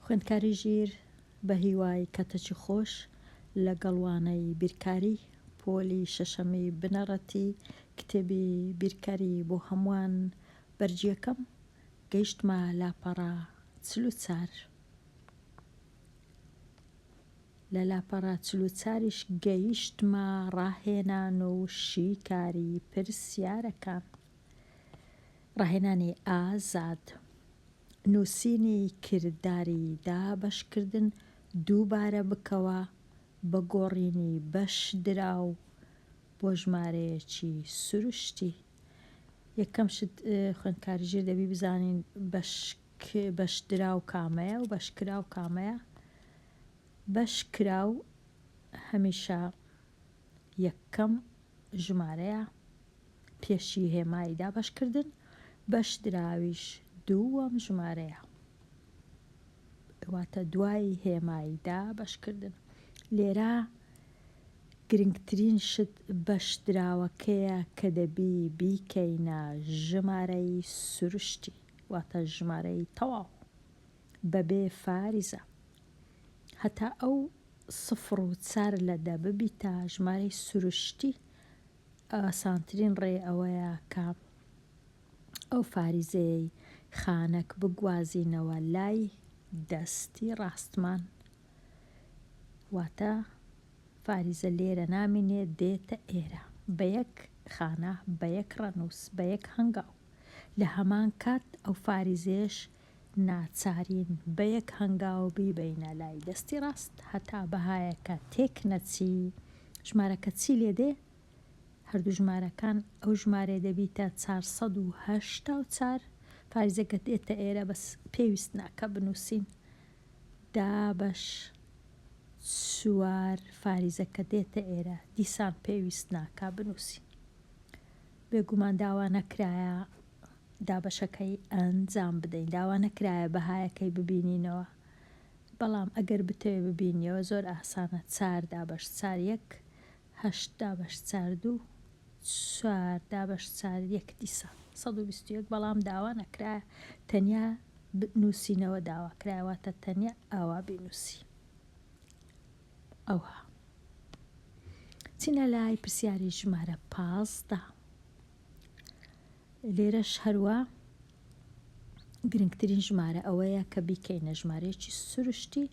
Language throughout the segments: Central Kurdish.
خوێندکاری ژیر بە هیوای کاتەکی خۆش لەگەڵ وانەی بیرکاری پۆلی شەشەمی بنەڕەتی کتێبی بیرکاری بۆ هەمووان بەرگی یەکەم گەیشتمە لاپەڕە 44. لە لاپەڕە 44یش گەیشتمە ڕاهێنان و شیکاری پرسیارەکان. ڕاهێنانی ئازاد. نووسینی کرداری دابەشکردن دووبارە بکەوە بە گۆڕینی بەشدراو بۆ ژمارەیەکی سروشتی. یەکەم شت خوێندکاری ژیر دەبی بزانین بەش بەشدراو کامەیە و بەشکراو کامەیە. بەشکراو هەمیشە یەکەم ژمارەیە پێشی هێمای دابەشکردن، بەشدراویش دووەم ژمارەیە واتە دوای هێمای دابەشکردن. لێرە گرنگترین شت بەشدراوەکەیە کە دەبی بیکەینە ژمارەی سروشتی واتە ژمارەی تەواو بەبێ فاریزە هەتا ئەو سفر و چار لە دە ببیتە ژمارەی سروشتی ئاسانترین ڕێ ئەوەیە کە ئەو فاریزەیەی خانەک بگوازینەوە لای دەستی ڕاستمان واتە فاریزە لێرە نامینێ دێتە ئێرە بە یەک خانە بە یەک ڕەنووس بە یەک هەنگاو لە هەمان کات ئەو فاریزەیەش ناچارین بە یەک هەنگاو بیبەینە لای دەستی ڕاست هەتا بەهایەکە تێک نەچی ژمارەکە چی لێ دێ هەردوو ژمارەکان ئەو ژمارەیە دەبیتە 484 فاریزەکە دێتە ئێرە بەس پێویست ناکە بنووسین دابەش چوار فاریزەکە دێتە ئێرە دیسان پێویست ناکا بنووسین بێگومان داوا نەکرایە دابەشەکەی ئەنجام بدەین داوا نەکرایە بەهایەکەی ببینینەوە بەڵام ئەگەر بتەوێ ببینیەوە زۆر ئاسانە چار دابەش چار یەک هەشت دابەش چار دوو چوار دابەش چار یەک دیسان 121 بەڵام داوا نەکرایە تەنیا نووسینەوە داوا کرایە واتە تەنیا ئاوا بینووسی ئەوها چینە لای پرسیاری ژمارە 15 لێرەش هەروا گرنگترین ژمارە ئەوەیە کە بیکەینە ژمارەیەکی سروشتی،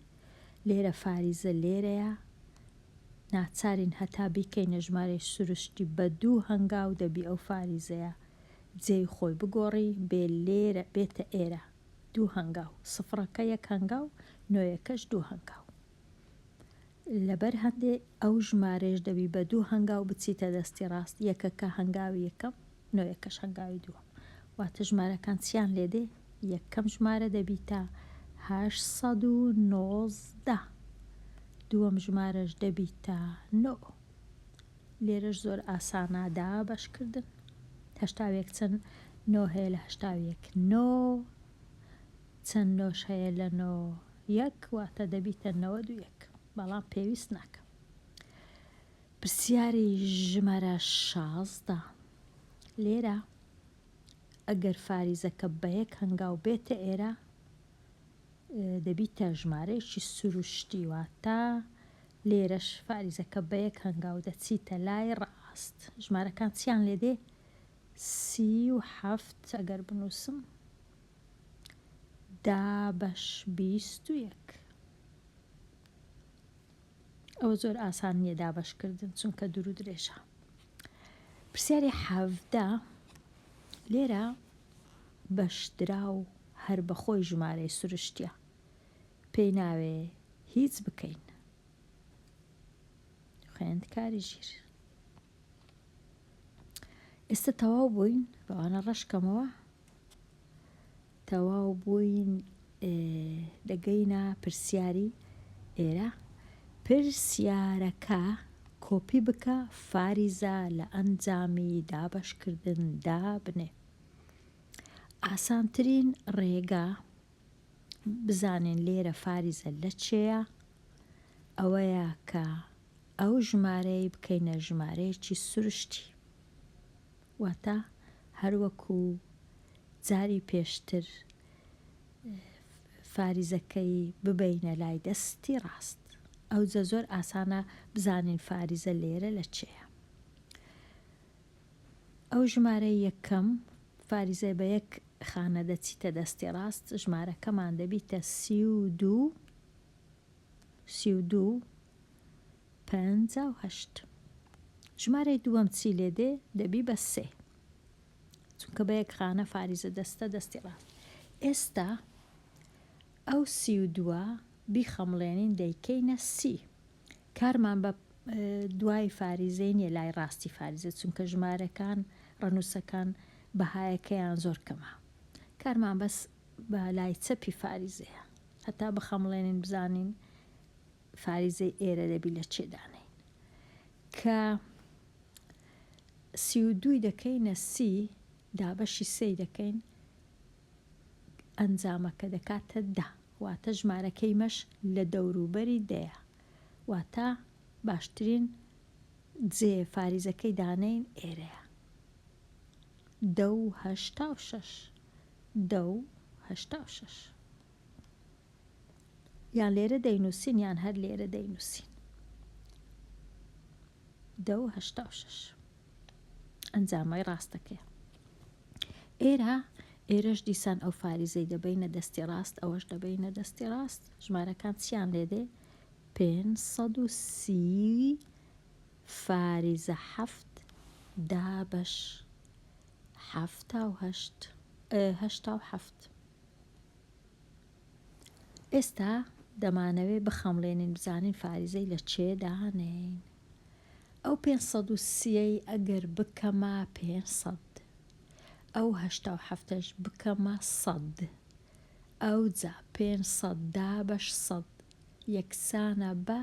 لێرە فاریزە لێرەیە ناچارین هەتا بیکەینە ژمارەی سروشتی بە دوو هەنگاو دەبی ئەو فاریزەیە جێی خۆی بگۆڕی بێ لێرە بێتە ئێرە دوو هەنگاو سفڕەکە یەک هەنگاو نۆیەکەش دوو هەنگاو. لەبەر هەندێ ئەو ژمارەیەش دەبی بە دوو هەنگاو بچیتە دەستی ڕاست یەکەکە هەنگاوی یەکەم نۆیەکەش هەنگاوی دووەم واتە ژمارەکان چیان لێ دێ یەکەم ژمارە دەبیتە 819 دووەم ژمارەش دەبیتە نۆ لێرەش زۆر ئاسانە دابەشکردن 81 چەند نۆ هەیە لە 81 نۆ چەند نۆش هەیە لە نۆ یەک واتە دەبیتە 91 بەڵام پێویست ناکە. پرسیاری ژمارە 16 لێرە ئەگەر فاریزەکە بە یەک هەنگاو بێتە ئێرە دەبیتە ژمارەیەکی سروشتی واتە لێرەش فاریزەکە بە یەک هەنگاو دەچیتە لای ڕاست ژمارەکان چیان لێ دێ 37 ئەگەر بنووسم دابەش 21. ئەوە زۆر ئاسان نییە دابەشکردن چونکە دوور و درێژە. پرسیاری 17 لێرە بەشدراو هەر بەخۆی ژمارەی سروشتیە پێی ناوێ هیچ بکەین. خوێندکاری ژیر. ئێستا تەواو بووین بەوانە ڕەشکەمەوە تەواو بووین دەگەینە پرسیاری ئێرە پرسیارەکە کۆپی بکە فاریزە لە ئەنجامی دابەشکردن دابنێ ئاسانترین ڕێگا بزانین لێرە فاریزە لە چێیە ئەوەیە کە ئەو ژمارەی بکەینە ژمارەیەکی سروشتی واتە هەروەکو جاری پێشتر. فاریزەکەی ببەینە لای دەستی ڕاست. ئەوجە زۆر ئاسانە بزانین فاریزە لێرە لە چێیە. ئەو ژمارەی یەکەم فاریزە بە یەک خانە دەچیتە دەستی ڕاست ژمارەکەمان دەبیتە 32 32 58 ژمارەی دووەم چی لێ دێ دەبی بە سێ چونکە بە یەک خانە فاریزە دەستە دەستی ڕاست ئێستا ئەو 32ە بیخەمڵێنین دەیکەینە سی کارمان بە دوای فاریزەی نیە لای ڕاستی فاریزە چونکە ژمارەکان ڕەنووسەکان بەهایەکەیان زۆر کەمە کارمان بەس بە لای چەپی فاریزەیە هەتا بخەمڵێنین بزانین فاریزەی ئێرە دەبی لە چێ دانێین کە 32ی دەکەینە سی دابەشی سێی دەکەین ئەنجامەکە دەکاتە دە واتە ژمارەکەی مەش لە دەوروبەری دەیە واتە باشترین جێ فاریزەکەی دانێین ئێرەیە دە و 86 دە و 86 یان لێرە دەینووسین یان هەر لێرە دەینووسین دە و 86 ئەنجامەی ڕاستەکەیە ئێرە ئێرەش دیسان ئەو فاریزەی دەبەینە دەستی ڕاست ئەوەش دەبەینە دەستی ڕاست ژمارەکان چیان لێدێ 530 فاریزە حەفت دابەش 78 87 ئێستا دەمانەوێ بخەمڵێنین بزانین فاریزەی لە چێ دانێین ئەو 530ەی ئەگەر بکەمە 500 ئەو 87ەش بکەمە سەد ئەوجا 500 دابەش سەد یەکسانە بە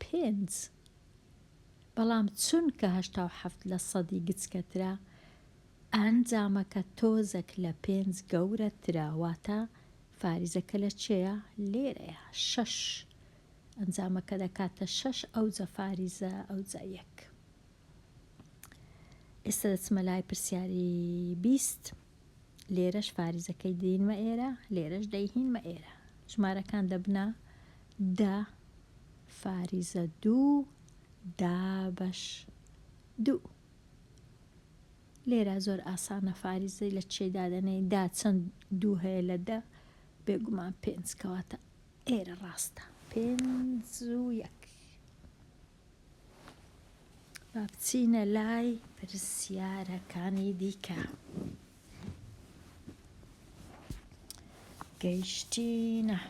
پێنج بەڵام چونکە 87 لە سەدی گچکەترە ئەنجامەکە تۆزەک لە پێنج گەورەترە واتە فاریزەکە لە چێیە؟ لێرەیە شەش ئەنجامەکە دەکاتە شەش ئەوجە فاریزە ئەوجە یەک. ئێستا دەچمە لای پرسیاری 20 لێرەش فاریزەکەی دێنمە ئێرە لێرەش دەیهینمە ئێرە ژمارەکان دەبنە دە فاریزە دوو دابەش دوو لێرە زۆر ئاسانە فاریزەی لە چێ دادەنێی دا چەند دوو هەیە لە دە بێگومان پێنج کەواتە ئێرە ڕاستە پێنج و یەک با بچینە لای پرسیارەکانی دیکە گەیشتینە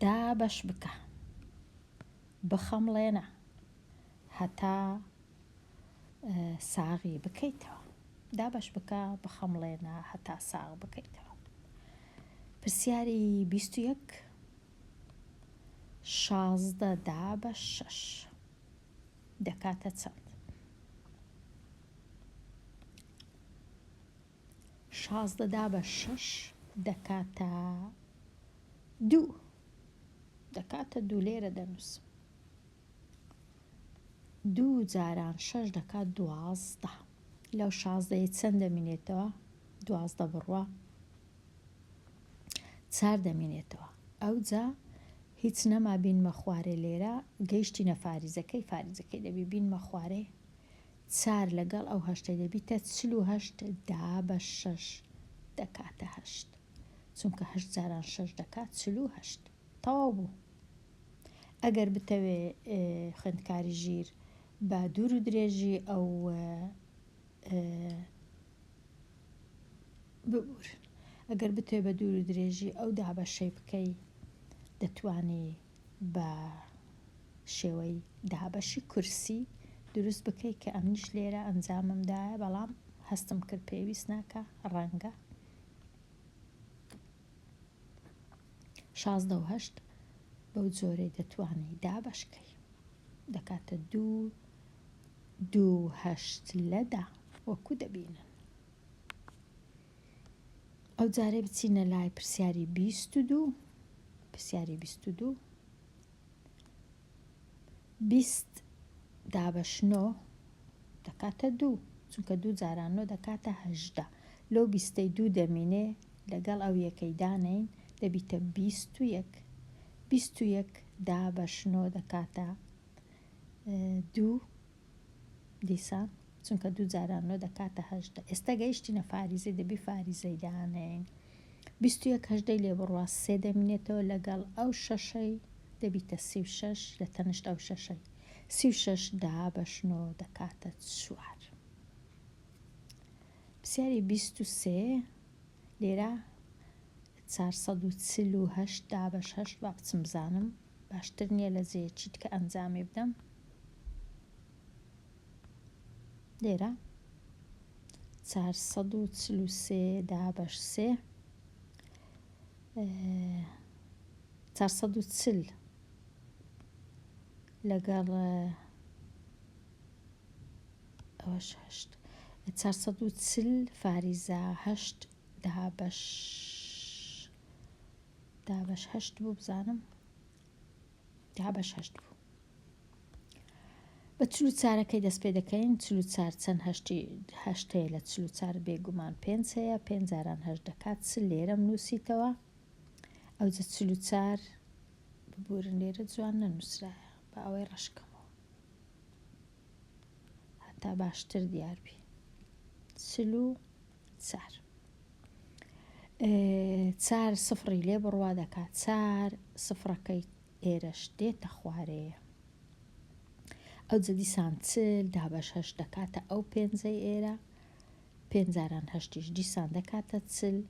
دابەش بکە بخەمڵێنە هەتا ساغی بکەیتەوە. دابەش بکە بخەمڵێنە هەتا ساغ بکەیتەوە. پرسیاری 21 16 دابەش شەش دەکاتە چەند؟ 16 دابەش شەش دەکاتە دوو دەکاتە دوو لێرە دەنووسم دوو جاران شەش دەکات 12 لەو شازدەیە چەند دەمینێتەوە 12 بڕوا چار دەمینێتەوە ئەوجا هیچ نەما بینمە خوارێ لێرە گەیشتینە فاریزەکەی فاریزەکەی دەبی بینمە خوارێ چار لەگەڵ ئەو هەشتەی دەبیتە 48 دا بە شەش دەکاتە هەشت چونکە هەشت جاران شەش دەکات 48 تەواو بوو ئەگەر بتەوێ خوێندکاری ژیر بە دوور و درێژی ئەو ببورن ئەگەر بتەوێ بە دوور و درێژی ئەو دابەشەی بکەی دەتوانی بە شێوەی دابەشی کورسی دروست بکەی کە ئەمنیش لێرە ئەنجامم دایە بەڵام هەستم کرد پێویست ناکە ڕەنگە 16 و هەشت بەو جۆرەی دەتوانی دابەشکەی دەکاتە دوو دوو هەشت لە دە وەکو دەبینن. ئەو جارێ بچینە لای پرسیاری 22 پرسیاری 22 20 دابەش نۆ دەکاتە دوو چونکە دوو جاران نۆ دەکاتە هەژدە لەو بیستەی دوو دەمینێ. لەگەڵ ئەو یەکەی دانێین دەبیتە 21. 21 دابەش نۆ دەکاتە دوو دیسان چونکە دوو جاران نۆ دەکاتە 18. ئێستا گەیشتینە فاریزەی دەبی فاریزەی دانێین. 21 هەژدەی لێ بڕوا سێ دەمینێتەوە لەگەڵ ئەو شەشەی دەبیتە 36 لە تەنشت ئەو شەشەی 36 دابەش نۆ دەکاتە چوار. پرسیاری 23 لێرە 448 دابەش هەشت با بچم بزانم باشتر نییە لە جێیەکی دیکە ئەنجامی بدەم. لێرە 443 دابەش سێ 440 لەگەڵ ئەوەش هەشت 440 فاریزە هەشت دابەش دابەش هەشت بوو بزانم دابەش هەشت بوو. بە چل و چارەکەی دەست پێ دەکەین. 44 چەند هەشتی هەشت هەیە لە 44؟ بێگومان پێنج هەیە. پێنج جاران هەشت دەکات چل. لێرەم نووسیتەوە ئەوجە 44 ببورن لێرە جوان نەنووسرایە با ئەوەی ڕەشکەمەوە هەتا باشتر دیار بی. 44 چار سفڕی لێ بڕوا دەکات چار، سفڕەکەی ئێرەش دێتە خوارێ. ئەوجە دیسان 40 دابەش هەشت دەکاتە ئەو پێنجەی ئێرە، پێنج جاران هەشتیش دیسان دەکاتە 40.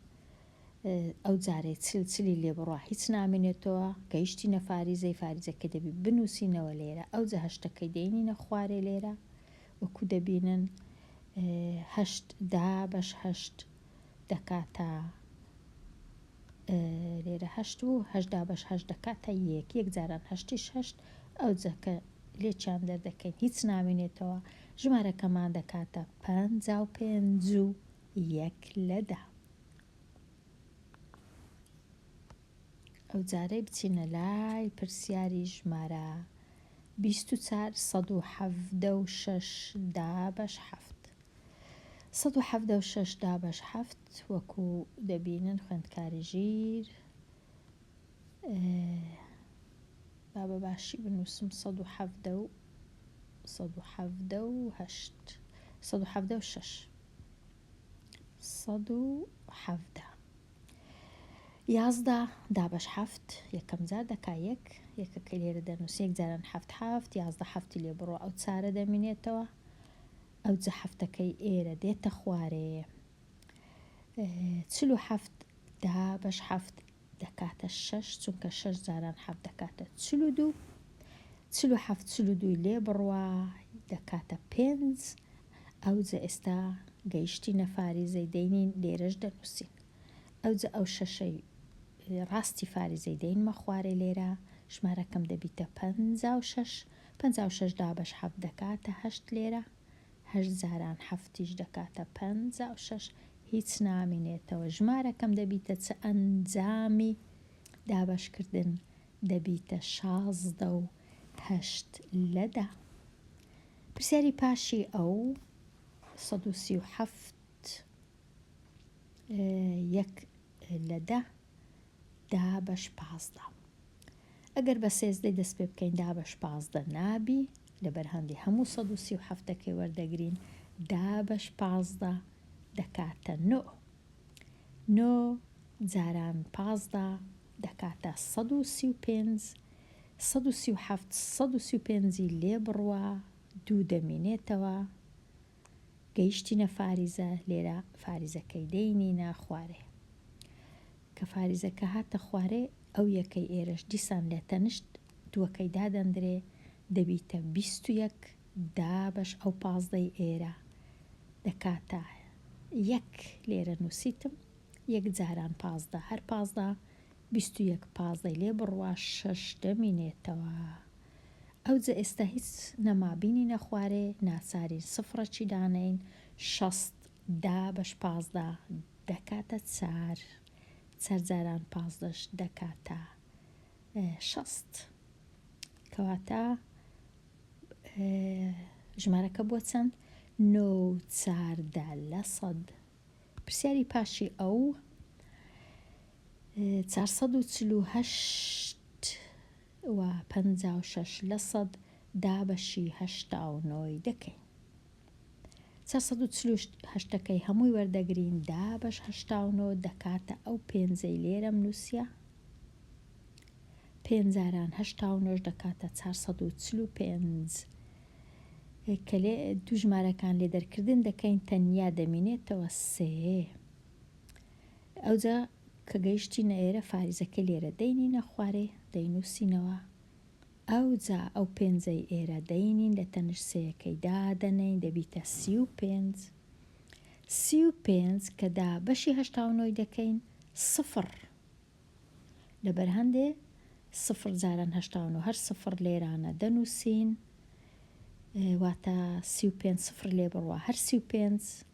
ئەو جارەی چل چلی لێ بڕوا هیچ نامێنێتەوە. گەیشتینە فاریزەی، فاریزەکەی دەبی بنووسینەوە لێرە. ئەوجە هەشتەکەی دێنینە خوارێ لێرە وەکو دەبینن هەشت دابەش هەشت دەکاتە لێرە هەشت بوو، هەشت دابەش هەشت دەکاتە یەک، یەک جاران هەشتیش هەشت. ئەوجە کە لێکیان دەردەکەین هیچ نامێنێتەوە، ژمارەکەمان دەکاتە 55 و یەک لە دە. ئەو جارەی بچینە لای پرسیاری ژمارە 24 176 دابەش هەفت. 176 دابەش هەفت وەکو دەبینن خوێندکاری ژیر با بە باشی بنووسم 117 و 178 176 117 11 دابەش هەفت یەکەم جار دەکا یەک، یەکەکەی لێرە دەنووسین یەک جاران هەفت هەفت، 11 هەفتی لێ بڕۆ ئەو چارە دەمینێتەوە. ئەوجە هەفتەکەی ئێرە دێتە خوارێ. 47 دابەش هەفت دەکاتە شەش، چونکە شەش جاران هەفت دەکاتە 42. 47 42ی لێ بڕوا دەکاتە پێنج. ئەوجە ئێستا گەیشتینە فاریزەی دەینین لێرەش دەنووسین. ئەوجە ئەو شەشەی ڕاستی فاریزەی دەینمە خوارێ لێرە ژمارەکەم دەبیتە 56. 56 دابەش هەفت دەکاتە هەشت لێرە، هەشت جاران هەفتیش دەکاتە 56 هیچ نامینێتەوە. ژمارەکەم دەبیتە چ؟ ئەنجامی دابەشکردن دەبیتە 16 و هەشت لە دە. پرسیاری پاشی ئەو 137 یەک لە دە دابەش 15. ئەگەر بە سێزدەی دەست پێ بکەین دابەش 15 نابی، لەبەر هەندی هەموو 137ەکەی وەردەگرین. دابەش 15 دەکاتە نۆ. نۆ جاران 15 دەکاتە 135. 137 135ی لێ بڕوا دوو دەمینێتەوە. گەیشتینە فاریزە لێرە فاریزەکەی دەینینە خوارێ. کە فاریزەکە هاتە خوارێ ئەو یەکەی ئێرەش دیسان لە تەنشت دووەکەی دادەندرێ دەبیتە 21 دابەش ئەو پازدەی ئێرە دەکاتە یەک. لێرە نووسیتم یەک جاران 15 هەر 15، 21 پازدەی لێ بڕوا شەش دەمینێتەوە. ئەوجە ئێستا هیچ نەما بینینە خوارێ ناچارین سفرەکی دانێین. 60 دابەش 15 دەکاتە چار، چار جاران پازدەش دەکاتە 60. کەواتە ژمارەکە بووە چەند؟ نۆ و 14 لە سەد. پرسیاری پاشی ئەو. 448 و 56 لە سەد دابەشی 89 ی دەکەین. 448 ەکەی هەمووی وەردەگرین دابەش 89 دەکاتە ئەو پێنجەی لێرەم نووسیە. پێنج جاران 89 دەکاتە 445. کە لێ دوو ژمارەکان لێ دەرکردن دەکەین تەنیا دەمینێتەوە سێ. ئەوجا کە گەیشتینە ئێرە فاریزەکەی لێرە دەینینە خوارێ دەینووسینەوە ئەوجا ئەو پێنجەی ئێرە دەینین لە تەنش سێیەکەی دادەنێین دەبیتە 35 35 کە دا بەشی 89 دەکەین سفڕ لەبەر هەندێ سفڕ جاران 89 هەر سفڕ لێرانە دەنووسین واتە 35 سفر لێ بڕوا هەر 35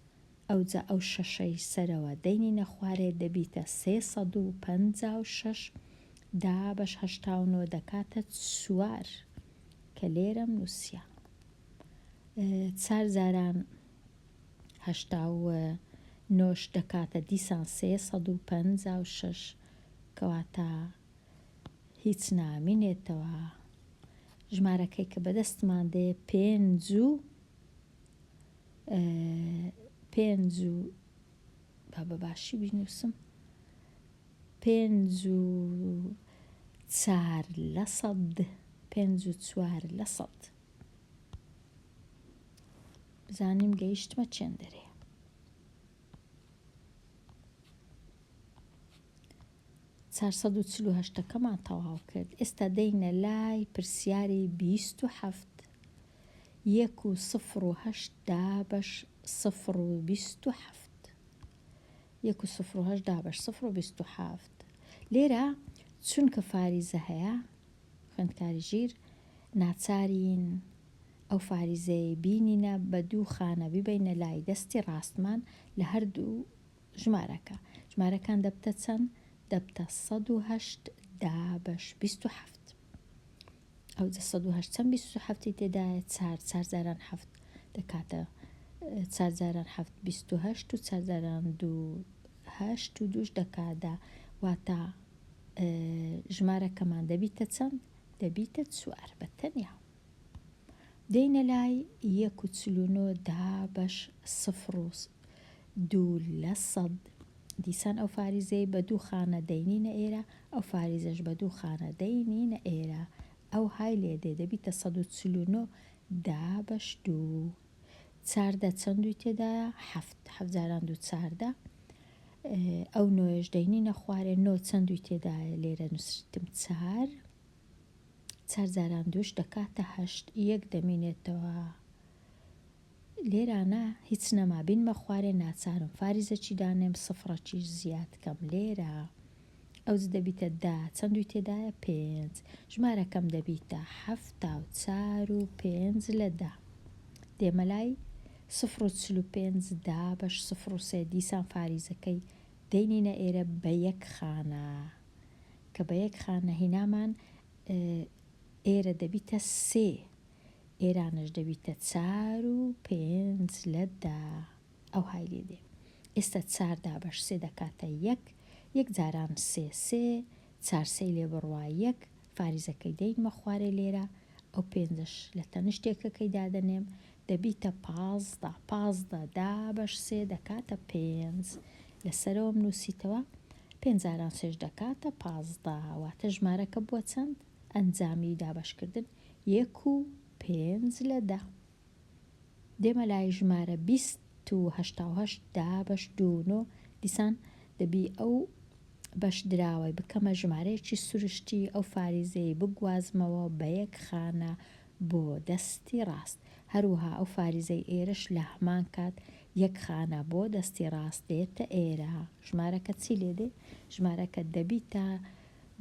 ئەوجا ئەو شەشەی سەرەوە دەینینە خوارێ دەبیتە 356 دابەش 89 دەکاتە چوار کە لێرەم نووسیا چار جاران 89 دەکاتە دیسان 356 کەواتە هیچ نامینێتەوە ژمارەکەی کە بەدەستمان دێ پێنج و پێنج و با بە باشی بینووسم 5.4 لە سەد 5.4 لە سەد بزانیم گەیشتمە چێندەرێ 448 ەکەمان تەواو کرد ئێستا دێینە لای پرسیاری 27 یەک و سفر و هەشت دابەش سفر و 27 یەک و سفر و هەشت دابەش سفر و 27 لێرە چونکە فاریزە هەیە خوێندکاری ژیر ناچارین ئەو فاریزەیەی بینینە بە دوو خانە بیبەینە لای دەستی ڕاستمان لە هەردوو ژمارەکە. ژمارەکان دەبتە چەند؟ دەبتە 108 دابەش 27. ئەوجە 108 چەند 27 ی تێدایە؟ چار، چار جاران حەفت دەکاتە چار جاران حەفت 28 و چار جاران دوو هەشت و دووش دەکات دە. واتە ژمارەکەمان دەبیتە چەند؟ دەبیتە چوار بە تەنیا. دێینە لای یەک و 49 دابەش سفر و دوو لە سەد. دیسان ئەو فاریزەی بە دوو خانە دەینینە ئێرە، ئەو فاریزەش بە دوو خانە دەینینە ئێرە. ئەوهای لێ دێ دەبیتە 149 دابەش دوو. چاردە چەند دووی تێدایە؟ حەفت. حەفت جاران دوو چاردە. ئەو نۆیەش دەینینە خوارێ، نۆ چەند دووی تێدایە؟ لێرە نووسیتم چار. چار جاران دووش دەکاتە هەشت، یەک دەمینێتەوە. لێرانە هیچ نەما بینمە خوارێ ناچارم فاریزەکی دانێم سفڕەکیش زیاد کەم لێرە ئەوج دەبیتە دە چەند دووی تێدایە پێنج ژمارەکەم دەبیتە 74 و پێنج لە دە دێمە لای سفر و 45 دابەش سفر و سێ دیسان فاریزەکەی دەینینە ئێرە بە یەک خانە کە بە یەک خانە هینامان ئێرە دەبیتە سێ ئێرانش دەبیتە چار و پێنج لە دە ئەوهای لێ دێ ئێستا چار دابەش سێ دەکاتە یەک یەک جاران سێ سێ چار سێی لێ بڕوا یەک فاریزەکەی دەینمە خوارێ لێرە ئەو پێنجەش لە تەنیشت یەکەکەی دادەنێم دەبیتە 15 15 دابەش سێ دەکاتە پێنج لەسەرەوەم نووسیتەوە پێنج جاران سێش دەکاتە 15 واتە ژمارەکە بووە چەند ئەنجامی دابەشکردن یەک و پێنج لە دە. دێمە لای ژمارە 20 و 88 دابەش دوو و نۆ، دیسان دەبی ئەو بەش دراوەی بکەمە ژمارەیەکی سروشتی، ئەو فاریزەی بگوازمەوە بە یەک خانە بۆ دەستی ڕاست. هەروەها ئەو فاریزەی ئێرەش لە هەمان کات یەک خانە بۆ دەستی ڕاست دێتە ئێرە. ژمارەکە چی لێ دێ؟ ژمارەکە دەبیتە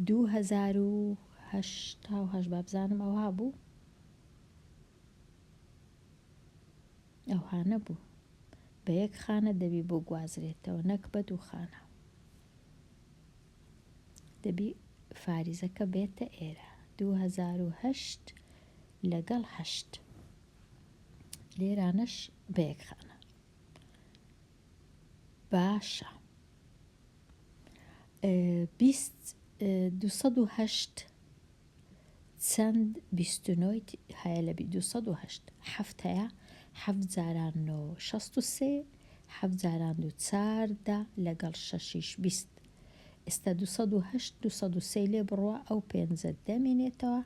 2088 با بزانم ئەوها بوو؟ ئەوها نەبوو. بە یەک خانە دەبی بۆ گوازرێتەوە نەک بە دوو خانە. دەبی فاریزەکە بێتە ئێرە 2008 لەگەڵ هەشت لێرانەش بە یەک خانە. باشە. 20 208 چەند 29 هەیە لە 208 حەفت هەیە حەفت جاران نۆ 63 حەفت جاران دوو چاردە لەگەڵ شەشیش 20 ئێستا 208 203 لێ بڕوا ئەو پێنجە دەمێنێتەوە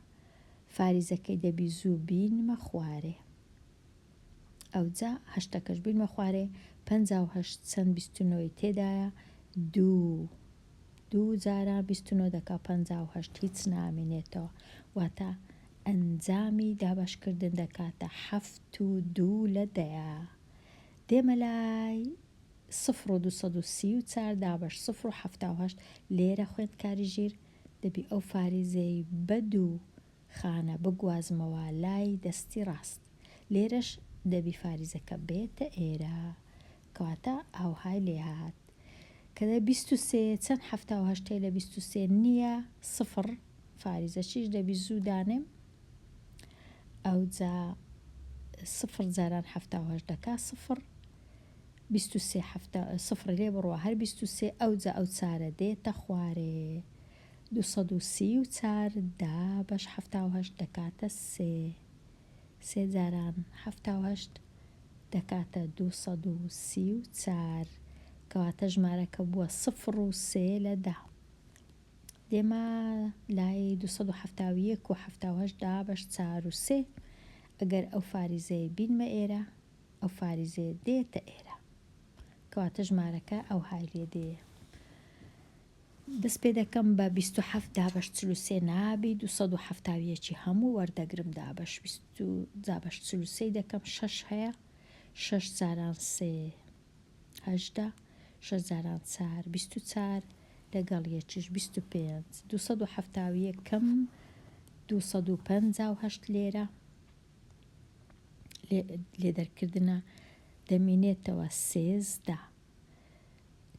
فاریزەکەی دەبی زوو بینمە خوارێ ئەوجا هەشتەکەش بینمە خوارێ 58 چەند 29 ی تێدایە دوو دوو جاران 29 دەکا 58 هیچ نامینێتەوە واتە ئەنجامی دابەشکردن دەکاتە حەفت و دوو لە دەیە دێمە لای سفر و 234 دابەش سفر و 78 لێرە خوێندکاری ژیر دەبی ئەو فاریزەی بە دوو خانە بگوازمەوە لای دەستی ڕاست لێرەش دەبی فاریزەکە بێتە ئێرە کەواتە ئاوهای لێهات کە دە 23 چەند 78 ەی لە 23 نییە سفر فاریزەچیش دەبی زوو دانێم ئەوجا سفر جاران 78 دەکا سفر 23 حەفتا سفری لێ بڕوا هەر 23 ئەوجا ئەو چارە دێتە خوارێ 234 دابەش 78 دەکاتە سێ سێ جاران 78 دەکاتە 234 کەواتە ژمارەکە بووە سفر و سێ لە دە. دێمە لای 271 و 78 دابەش چار و سێ ئەگەر ئەو فاریزەیە بینمە ئێرە ئەو فاریزەیە دێتە ئێرە کەواتە ژمارەکە ئەوهای لێ دێ. دەست پێ دەکەم بە 27 دابەش 43 نابی 271 هەموو وەردەگرم دابەش 20 دابەش 43 دەکەم شەش هەیە شەش جاران سێ هەژدە شەش جاران چار 24 لەگەڵ یەکیش 25 271 کەم 258 لێرە لێ دەرکردنە دەمینێتەوە سێزدە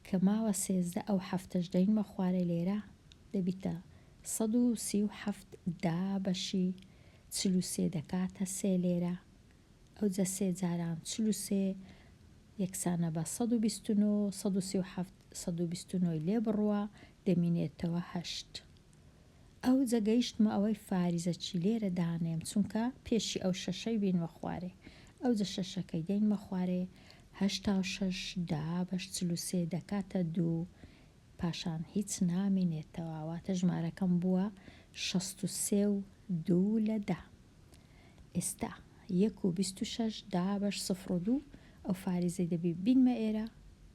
کە ماوە سێزدە ئەو حەفتەش دەینمە خوارێ لێرە دەبیتە 137 دابەشی 43 دەکاتە سێ لێرە ئەوجە سێ جاران 43 یەکسانە بە 129 137 129 لێ بڕوا دەمینێتەوە هەشت. ئەوجە گەیشتمە ئەوەی فاریزە چی لێرە دانێم چونکە پێشی ئەو شەشەی بینمە خوارێ ئەوجە شەشەکەی دەینمە خوارێ 86 دابەش 43 دەکاتە دوو پاشان هیچ نامینێتەوە واتە ژمارەکەم بووە 63 و دوو لە دە. ئێستا یەک و 26 دابەش سفر و دوو ئەو فاریزەی دەبی بینمە ئێرە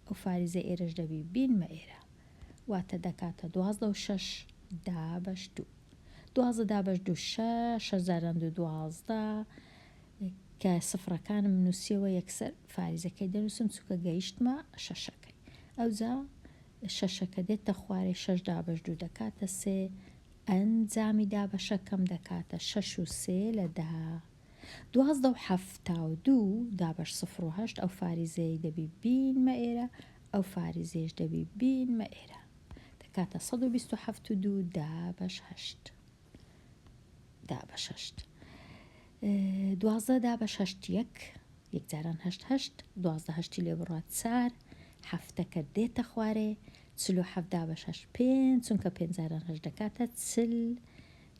ئەو فاریزەی ئێرەش دەبی بینمە ئێرە واتە دەکاتە 12 و شەش دابەش دوو 12 دابەش دوو شەش شەش جاران دوو دوازدە کە سفرەکانم نووسیەوە یەکسەر فاریزەکەی دەنووسم چونکە گەیشتمە شەشەکەی ئەوجا شەشەکە دێتە خوارێ شەش دابەش دوو دەکاتە سێ ئەنجامی دابەشەکەم دەکاتە شەش و سێ لە دە 12 و 72 دابەش سفر و هەشت ئەو فاریزەیەی دەبی بینمە ئێرە ئەو فاریزەیەش دەبی بینمە ئێرە دەکاتە 127 و دوو دابەش هەشت دابەش هەشت دوازدە دابەش هەشت یەک یەک جاران هەشت هەشت دوازدە هەشتی لێ بڕات چار هەفتەکە دێتە خوارێ 47 دابەش هەشت پێنج چونکە پێنج جاران هەشت دەکاتە چل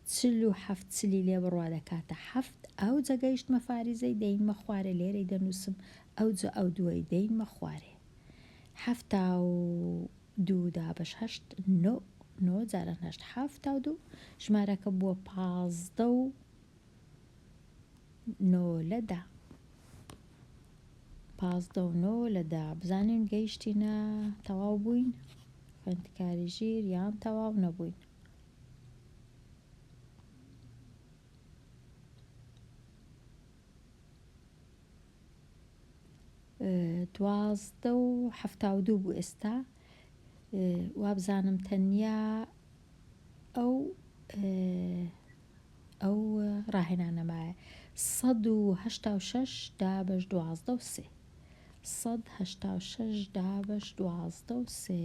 47 چلی لێ بڕوا دەکاتە هەفت ئەوجە گەیشتمە فاریزەی دەینمە خوارێ لێرەی دەنووسم ئەوجە ئەو دووەی دەینمە خوارێ 72 دابەش هەشت نۆ نۆ جاران هەشت 72 ژمارەکە بووە پازدە و نۆ لە دە پازدە و نۆ لە دە بزانین گەیشتینە تەواو بووین خوێندکاری ژیر یان تەواو نەبووین دوازدە و 72 بوو ئێستا وابزانم تەنیا ئەو ئەو ڕاهێنانە مایە 186 دابەش دوازدە و سێ 186 دابەش دوازدە و سێ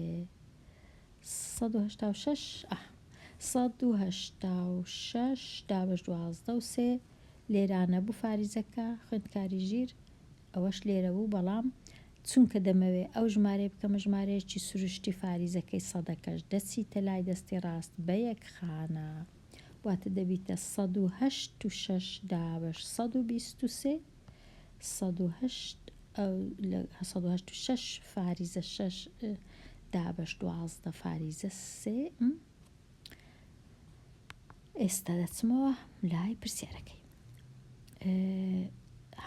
186 ئاه 186 دابەش دوازدە و سێ لێرانە بوو فاریزەکە خوێندکاری ژیر ئەوەش لێرە بوو بەڵام. چونکە دەمەوێ ئەو ژمارەیە بکەمە ژمارەیەکی سروشتی فاریزەکەی سەدەکەش دەچیتە لای دەستی ڕاست بە یەک خانە واتە دەبیتە 108 و شەش دابەش 123 108 ئەو لە 108 و شەش فاریزە شەش دابەش 12 فاریزە سێ. ئێستا دەچمەوە لای پرسیارەکەی.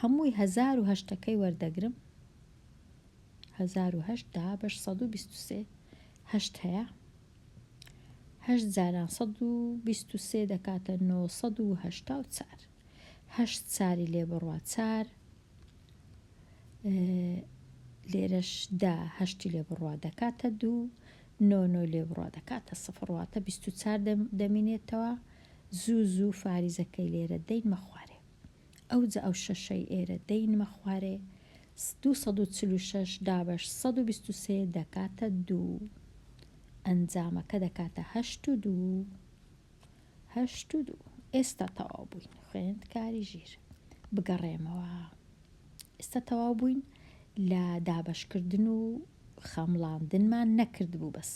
هەمووی 1008ەکەی وەردەگرم. 1008 دابەش 123 هەشت هەیە. هەشت جاران 123 دەکاتە 984. هەشت چاری لێ بڕوا چار، لێرەش دا هەشتی لێ بڕوا دەکاتە دوو، نۆ نۆ لێ بڕوا دەکاتە سفر، واتە 24 دەمینێتەوە. زوو زوو فاریزەکەی لێرە دەینمە خوارێ. ئەوجا ئەو شەشەی ئێرە دەینمە خوارێ. 246 دابەش 123 دەکاتە دوو. ئەنجامەکە دەکاتە هەشت و دوو. هەشت و دوو. ئێستا تەواو بووین خوێندکاری ژیر. بگەڕێمەوە. ئێستا تەواو بووین لە دابەشکردن و خەمڵاندنمان نەکردبوو بەس.